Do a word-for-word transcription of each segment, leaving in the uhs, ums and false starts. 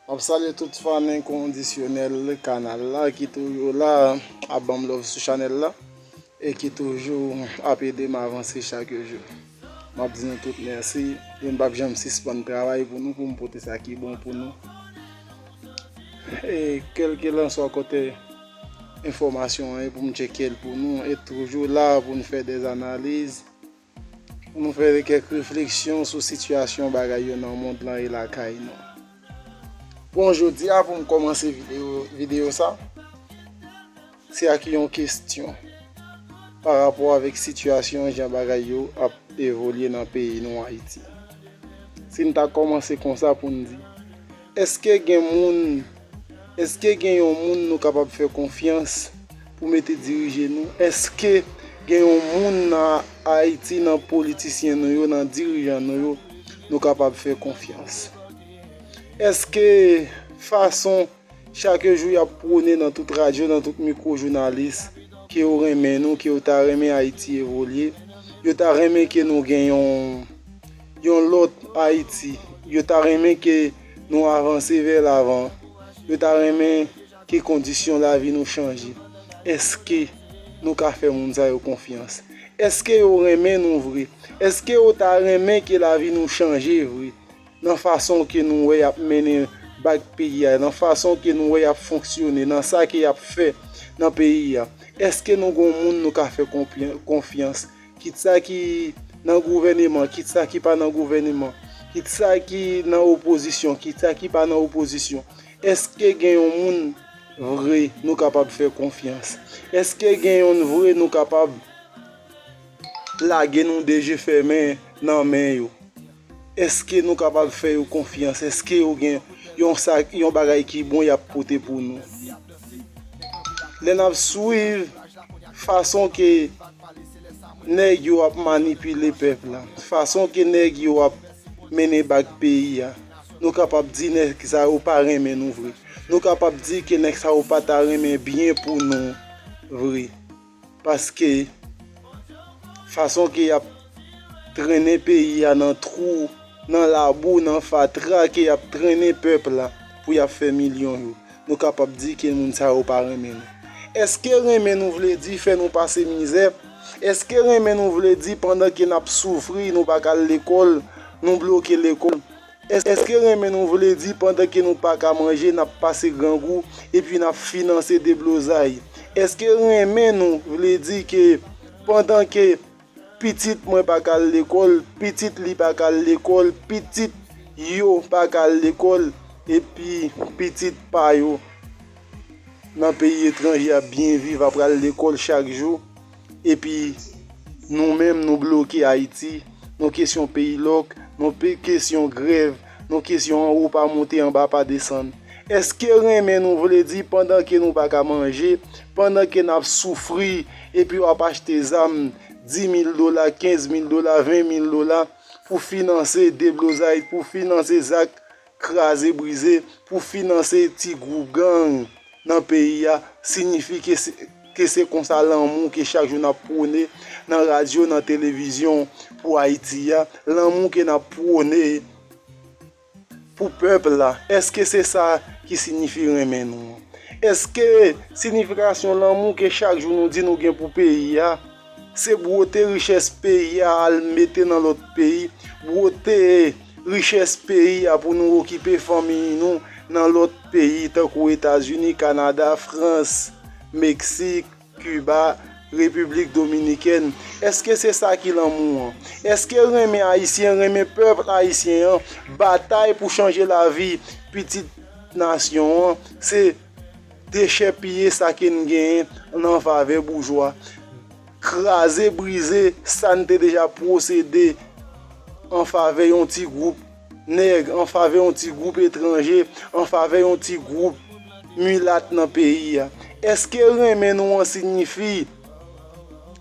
M ap salye tout fan enkondisyonèl kanal la ki toujou la ap ban m love sou chanèl la e ki toujou ap ede m avanse chak jou. M ap di nou tout mèsi e m p ap janm sispann travay pou nou, pou m pote sa ki bon pou nou. E kèlkelanswa kote enfòmasyon an ye, pou m tcheke l pou nou e toujou la pou n fè dè analiz, pou nou fè kèk refleksyon sou sitiyasyon bagay yo nan mond lan e lakay nou. Bon, jodi a pou m kòmanse videyo, videyo sa, se ak yon kesyon pa rapò avèk sitiyasyon jan bagay yo ap evolye nan peyi nou Ayiti. Si n ta kòmanse konsa pou n di, èske gen moun, èske gen yon moun nou kapab fè konfyans pou mete dirije nou? Èske gen yon moun nan Ayiti, nan politisyen nou yo, nan dirijan nou yo, nou kapab fè konfyans? Èske fason chak jou y ap pwone nan tout radyo, nan tout mikwo jounalis, ke yo renmen nou, ke yo ta renmen Ayiti evolye, yo ta renmen ke nou gen yon, yon lòt Ayiti, yo ta renmen ke nou avanse vè lavan, yo ta renmen ke kondisyon lavi nou chanje. Èske nou ka fè moun sa yo konfyans? Èske yo renmen nou vre? Èske yo ta renmen ke lavi nou chanje vre? Nan fason ke nou wè y ap mennen bak peyi a, nan fason ke nou wè y ap fonksyone, nan sa ke y ap fè nan peyi a, èske nou gon moun nou ka fè konpyan-, konfyans? Kit sa ki nan gouvèneman, kit sa ki pa nan gouvèneman, kit sa ki nan opozisyon, kit sa ki pa nan opozisyon, èske gen yon moun vre nou kapab fè konfyans? Èske gen yon vre nou kapab lage nou de je fèmen nan men yo? Èske nou kapab fè yo konfyans? Èske yo gen yon sa, yon bagay ki bon y ap pote pou nou? Lè n ap swiv fason ke nèg yo ap manipile pèp la, fason ke nèg yo ap mennen bak peyi a, nou kapab di nèg sa yo pa renmen nou vre. Nou kapab di ke nèg sa yo pa ta renmen byen pou nou vre. Paske fason ke y ap trennen peyi a nan twou, nan labou, nan fatra, ke y ap trennen pèp la pou y ap fè milyon yo, nou kapab di ke moun sa yo pa renmen nou. Èske renmen nou vle di fè nou pase mizè? Èske renmen nou vle di pandan ke n ap soufri, nou pa ka al lekòl, nou bloke lekòl? Èske renmen nou vle di pandan ke nou pa ka manje, n ap pase grangou, epi n ap finanse deblozay? Èske renmen nou vle di ke pandan ke pitit mwen pa ka al lekòl, pitit li pa ka al lekòl, pitit yo pa ka al lekòl, epi pitit pa yo nan peyi etranje ap byen viv, ap pral lekòl chak jou, epi nou menm nou bloke Ayiti, nou kesyon peyi lòk, nou pe-, kesyon grèv, nou kesyon anwo pa monte, anba pa desann. Èske renmen nou vle di pandan ke nou pa ka manje, pandan ke n ap soufri, epi w ap achte zam dis mil dola, kenz mil dola, ven mil dola pou finanse deblozay, pou finanse zak kraze brize, pou finanse ti gwoup gang nan peyi a, siyifi ke se, ke se konsa lanmou ke chak jou n ap pwone nan radyo, nan televizyon pou Ayiti a, lanmou ke n ap pwone pou pèp la? Èske se sa ki siyifi renmen nou an? Èske siyifikasyon lanmou ke chak jou nou di nou gen pou peyi a, se bwote richès peyi a al mete nan lòt peyi, bwote richès peyi a pou nou okipe fanmi nou nan lòt peyi tankou Etazini, Kanada, Frans, Meksik, Kiba, Repiblik Dominikèn? Èske se sa ki lanmou an? Èske renmen Ayisyen, renmen pèp ayisyen an, batay pou chanje lavi pitit nasyon an, se dechèpiye sa ke n genyen nan favè boujwa, kraze brize sa n te deja posede an favè yon ti gwoup nèg, an favè yon ti gwoup etranje, an favè yon ti gwoup milat nan peyi a? Èske renmen nou an siyifi,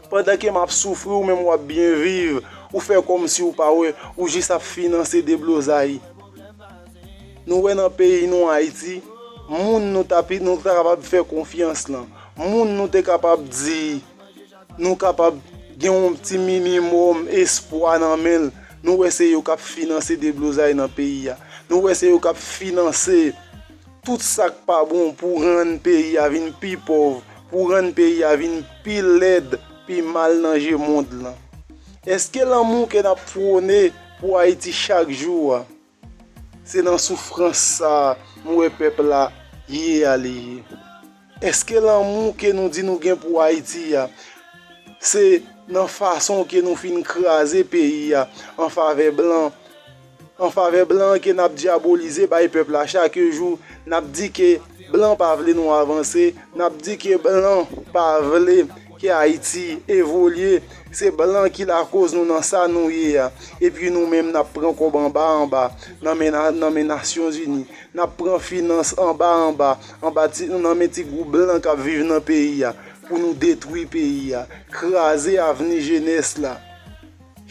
pandan ke m ap soufri, ou menm w ap byen viv, ou fè kòmsi ou pa wè, ou jis ap finanse deblozay? Nou wè nan peyi nou, Ayiti, moun nou ta pi-, nou ta kapab fè konfyans lan, moun nou te kapab di, nou kapab gen yon ti minimòm espwa nan men l, nou wè se yo k ap finanse deblozay nan peyi a. Nou wè se yo k ap finanse tout sa k pa bon pou rann peyi a vin pi pòv, pou rann peyi a vin pi lèd, pi mal nan je mond lan? Èske lanmou ke n ap pwone pou Ayiti chak jou a, se nan soufrans sa a m wè pèp la ye a li ye? Èske lanmou ke nou di nou gen pou Ayiti a, se nan fason ke nou fin kraze peyi a an favè blan, an favè blan ke n ap dyabolize bay pèp la chak jou? N ap di ke blan pa vle nou avanse, n ap di ke blan pa vle ke Ayiti evolye. Se blan ki lakoz nou nan sa nou ye a. Epi nou menm n ap pran kòb anba anba nan men, nan men Nasyonzini. N ap pran finans anba anba, anba ti, nan men ti gwoup blan k ap viv nan peyi a, pou nou detwi peyi a, kraze avni jenès la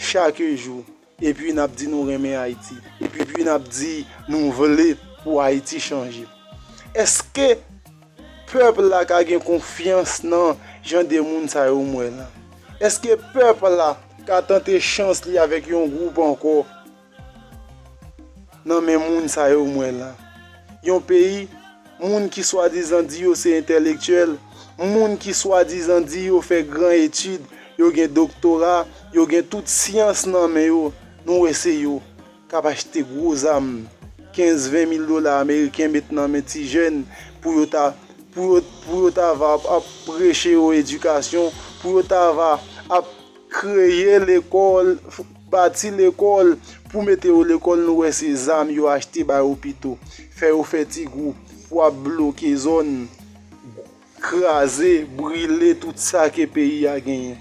chak jou. Epi n ap di nou renmen Ayiti. Epi, epi n ap di nou vle pou Ayiti chanje. Èske pèp la ka gen konfyans nan jan de moun sa yo m wè la? Èske pèp la ka tante chans li avèk yon gwoup ankò nan men moun sa yo m wè la? Yon peyi, moun ki swadizan di yo se entèlektyèl, moun ki swadizan di yo fè gran etid, yo gen doktora, yo gen tout syans nan men yo, nou wè se yo k ap achte gwo zam, kenz, ven mil dola ameriken met nan men ti jèn pou yo ta, pou yo, pou yo ta va ap, ap preche yo edikasyon, pou yo ta va ap kreye lekòl, bati lekòl, pou mete yo lekòl, nou wè se zam yo achte ba yo pito, fè yo fè ti gwoup pou ap bloke zòn, kraze, brile tout sa ke peyi a genyen.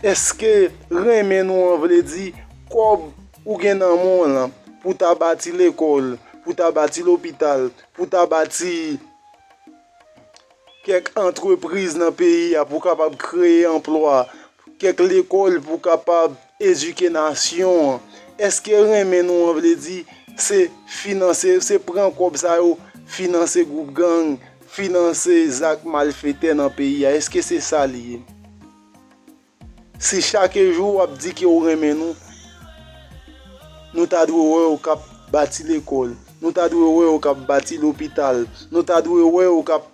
Èske renmen nou an vle di kòb ou gen nan men w lan pou ta bati lekòl, pou ta bati lopital, pou ta bati kèk antrepriz nan peyi a pou kapab kreye anplwa, kèk lekòl pou kapab edike nasyon an? Èske renmen nou an vle di se finanse, se pran kòb sa yo, finanse gwoup gang, finanse zak malfetè nan peyi a? Èske se sa li ye? Si chak jou w ap di ke w renmen nou, nou ta dwe wè w k ap bati lekòl, nou ta dwe wè w k ap bati lopital, nou ta dwe wè w k ap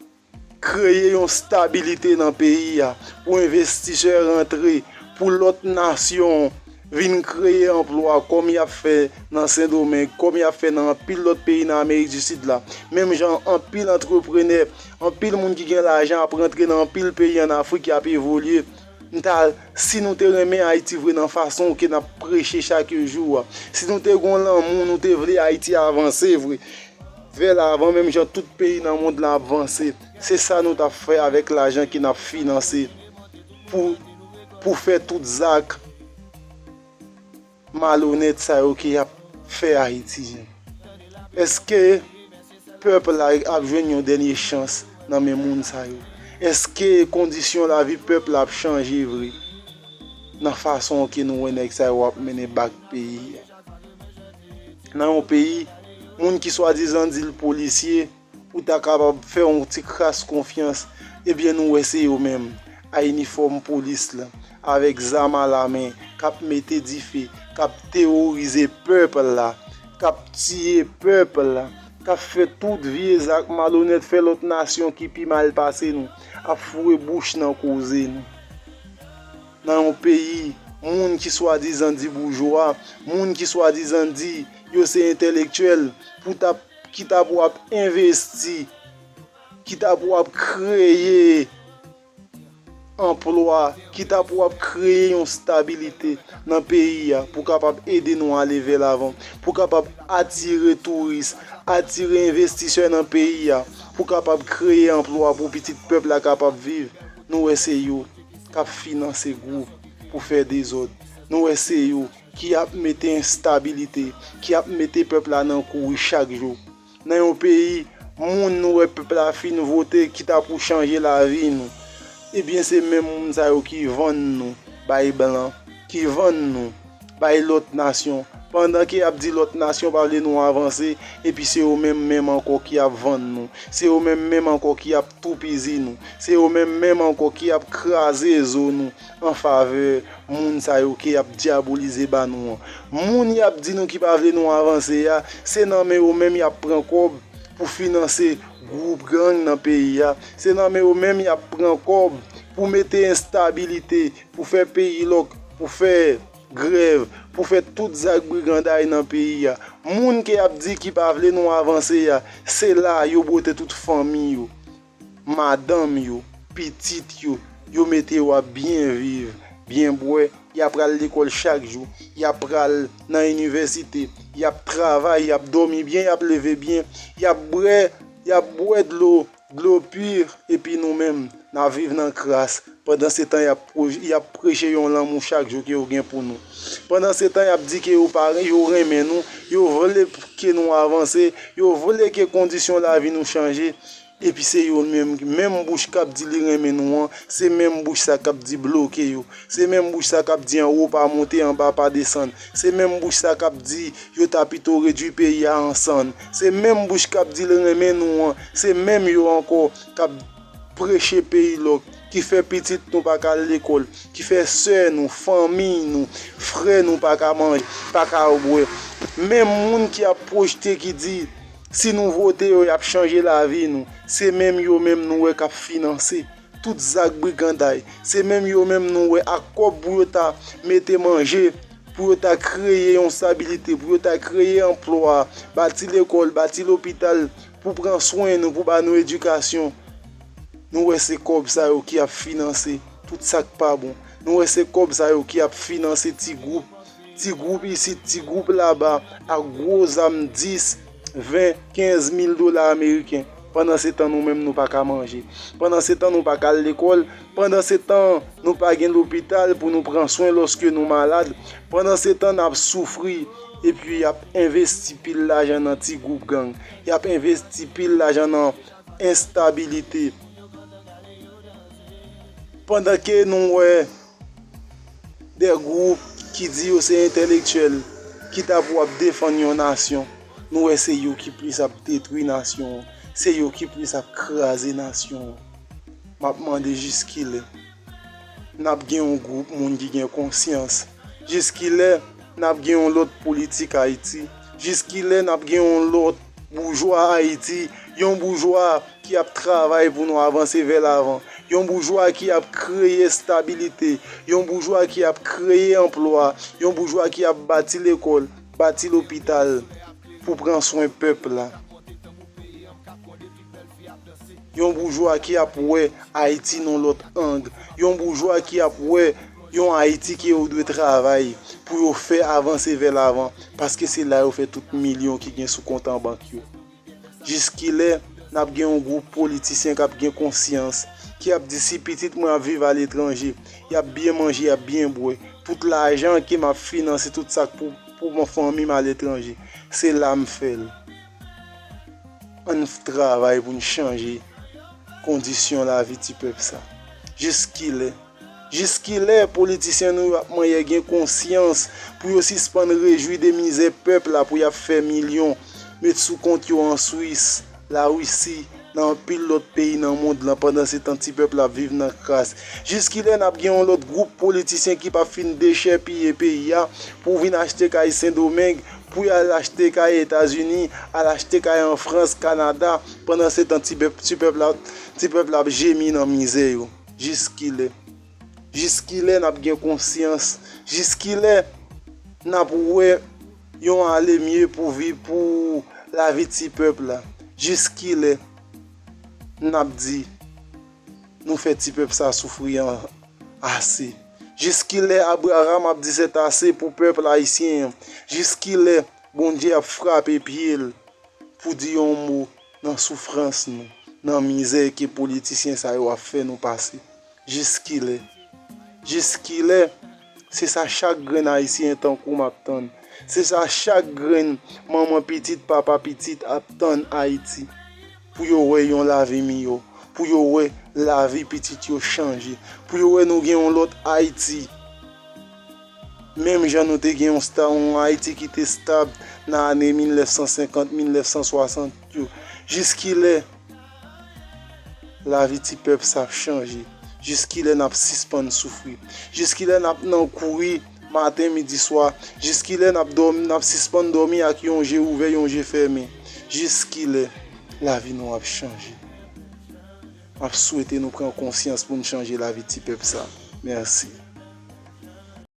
kreye yon stabilite nan peyi a, pou envestisè rantre, pou lòt nasyon vin kreye anplwa kòm y ap fè nan Sendomeng, kòm y ap fè nan anpil lòt peyi nan Amerik di Sid la. Menm jan anpil antreprenè, anpil moun ki gen lajan ap rantre nan anpil peyi ann Afrik, y ap evolye. M ta, si nou te renmen Ayiti vre nan fason ke n ap preche chak jou a, si nou te gon lanmou, nou te vle Ayiti avanse vre vè lavan, menm jan tout peyi nan mond lan ap vanse, se sa nou t ap fè avèk lajan ke n ap finanse pou, pou fè tout zak malonèt sa yo ke y ap fè Ayiti. Èske pèp la ap jwenn yon dènye chans nan men moun sa yo? Èske kondisyon lavi pèp la ap chanje vre nan fason ke nou wè nèg sa yo ap mennen bak peyi a? Nan yon peyi, moun ki swadizan di l polisye, ou ta kapab fè yon ti kras konfyans, ebyen nou wè se yo menm, a inifòm polis la, avèk zam alamen, k ap mete dife, k ap teworize pèp la, k ap tiye pèp la, k ap fè tout vye zak malonèt, fè lòt nasyon ki pi mal pase nou, ap foure bouch nan koze nou. Nan yon peyi, moun ki swadizan di boujwa, moun ki swadizan di yo se entèlektyèl, pou t ap, ki t ap w ap envesti, ki t ap w ap kreye anplwa, ki t ap w ap kreye yon stabilite nan peyi a, pou kapab ede nou ale vè lavan, pou kapab atire touris, atire envestisè nan peyi a, pou kapab kreye anplwa pou pitit pèp la kapab viv. Nou wè se yo k ap finanse gwoup pou fè dezòd. Nou wè se yo ki ap mete enstabilite, ki ap mete pèp la nan kouri chak jou. Nan yon peyi, moun nou wè pèp la fin vote ki ta pou chanje lavi nou, ebyen se menm moun sa yo ki vann nou bay blan, ki vann nou bay lòt nasyon. Pandan ke y ap di lòt nasyon pa vle nou avanse, epi se yo menm menm ankò ki ap vann nou. Se yo menm menm ankò ki ap toupizi nou. Se yo menm menm ankò ki ap kraze zo nou an favè moun sa yo ke y ap dyabolize ba nou an. Moun y ap di nou ki pa vle nou avanse a, se nan men yo menm y ap pran kòb pou finanse gwoup gang nan peyi a. Se nan men yo menm y ap pran kòb pou mete enstabilite, pou fè peyi lòk, pou fè grèv, pou fè tout zak briganday nan peyi a. Moun ke y ap di ki pa vle nou avanse a, se la yo bwote tout fanmi yo, madanm yo, pitit yo, yo mete yo ap byen viv, byen bwè, y ap pral lekòl chak jou, y ap pral nan inivèsite, y ap travay, y ap dòmi byen, y ap leve byen, y ap bwè, y ap bwè dlo, dlo pi, epi nou menm, n ap viv nan kras. Pandan se tan, y ap pwo-, y ap preche yon lanmou chak jou ke yo gen pou nou. Pandan se tan, y ap di ke yo pa, yo renmen nou, yo vle ke nou avanse, yo vle ke kondisyon lavi nou chanje. Epi se yo menm, menm bouch k ap di li renmen nou an, se menm bouch sa k ap di bloke yo. Se menm bouch sa k ap di anwo pa monte, anba pa desann. Se menm bouch sa k ap di yo ta pito redui peyi a an sann. Se menm bouch k ap di li renmen nou an, se menm yo ankò k ap preche peyi lòk, ki fè pitit nou pa ka al lekòl, ki fè sè nou, fanmi nou, frè nou pa ka manje, pa ka bwè. Menm moun ki ap pwojte, ki di, si nou vote yo, y ap chanje lavi nou. Se menm yo menm nou wè k ap finanse tout zak briganday. Se menm yo menm nou wè ak kòb pou yo ta mete manje, pou yo ta kreye yon stabilite, pou yo ta kreye anplwa, bati lekòl, bati lopital, pou pran swen nou, pou ba nou edikasyon. Nou wè se kòb sa yo ki ap finanse tout sa k pa bon. Nou wè se kòb sa yo ki ap finanse ti gwoup, ti gwoup isit, ti gwoup laba, ak gwo zam dis, ven, kenz mil dola ameriken. Pandan se tan nou menm nou pa ka manje. Pandan se tan nou pa ka al lekòl. Pandan se tan nou pa gen lopital pou nou pran swen lòske nou malad. Pandan se tan n ap soufri. Epi y ap envesti pil lajan nan ti gwoup gang. Y ap envesti pil lajan nan enstabilite. Pandan ke nou wè de gwoup ki di yo se entèlektyèl ki ta pou ap defann yon nasyon, nou wè se yo ki plis ap detwi nasyon an, se yo ki plis ap kraze nasyon an. M ap mande jiskilè n ap gen yon gwoup moun ki gen konsyans? Jiskilè n ap gen yon lòt politik Ayiti? Jiskilè n ap gen yon lòt boujwa Ayiti? Yon boujwa ki ap travay pou nou avanse vè lavan. Yon boujwa ki ap kreye estabilite. Yon boujwa ki ap kreye anplwa. Yon boujwa ki ap bati lekòl, bati lopital pou pran swen pèp la. Yon boujwa ki ap wè Ayiti nan lòt ang. Yon boujwa ki ap wè yon Ayiti ke yo dwe travay pou yo fè avanse vè lavan, paske se la yo fè tout milyon ki gen sou kont an bank yo. Jiskilè n ap gen yon gwoup politisyen k ap gen konsyans, ki ap di si pitit mwen ap viv aletranje, y ap byen manje, y ap byen bwè, tout lajan ke m ap finanse tout sa k pou, pou mwen fanmi m aletranje, se la m fè l. Ann travay pou n chanje kondisyon lavi ti pèp sa. Jiskilè? Jiskilè politisyen nou yo ap manyè gen konsyans pou yo sispann rejwi de mizè pèp la pou y ap fè milyon, met sou kont yo an Swis, Larisi, nan anpil lòt peyi nan mond lan, pandan se tan ti pèp la ap viv nan kras? Jiskilè n ap gen yon lòt gwoup politisyen ki p ap fin dechèpiye peyi a pou vin achte kay Sendomeng, pou y al achte kay Etazini, al achte kay an Frans, Kanada, pandan se tan ti pèp, ti pèp la, ti pèp la ap jemi nan mizè yo? Jiskilè? Jiskilè n ap gen konsyans? Jiskilè n ap wè yon alemye pou vi, pou lavi ti pèp la? Jiskilè n ap di nou fè ti pèp sa soufri an ase? Jiskilè Abraram ap di sètase pou pèp ayisyen an? Jiskilè Bondye ap frape pye l pou di yon mo nan soufrans nou, nan mizè ke politisyen sa yo ap fè nou pase? Jiskilè? Jiskilè? Se sa chak grenn ayisyen tankou m ap tann. Se sa chak grenn manman pitit, papa pitit ap tann Ayiti. Pou yo wè yon lavi miyò, pou yo wè lavi pitit yo chanje, pou yo wè nou gen yon lòt Ayiti. Menm jan nou te gen yon sta-, yon Ayiti ki te stab nan ane mil nèf san senkant, mil nèf san swasant yo. Jiskilè lavi ti pèp sa ap chanje? Jiskilè n ap sispann soufri? Jiskilè n ap nan kouri maten, midi, swa? Jiskilè n ap dòmi, n ap sispann dòmi ak yon je ouvè, yon je fèmen? Jiskilè? lavi nou ap chanje. M ap swete nou pran konsyans pou n chanje lavi ti pèp sa. Mèsi.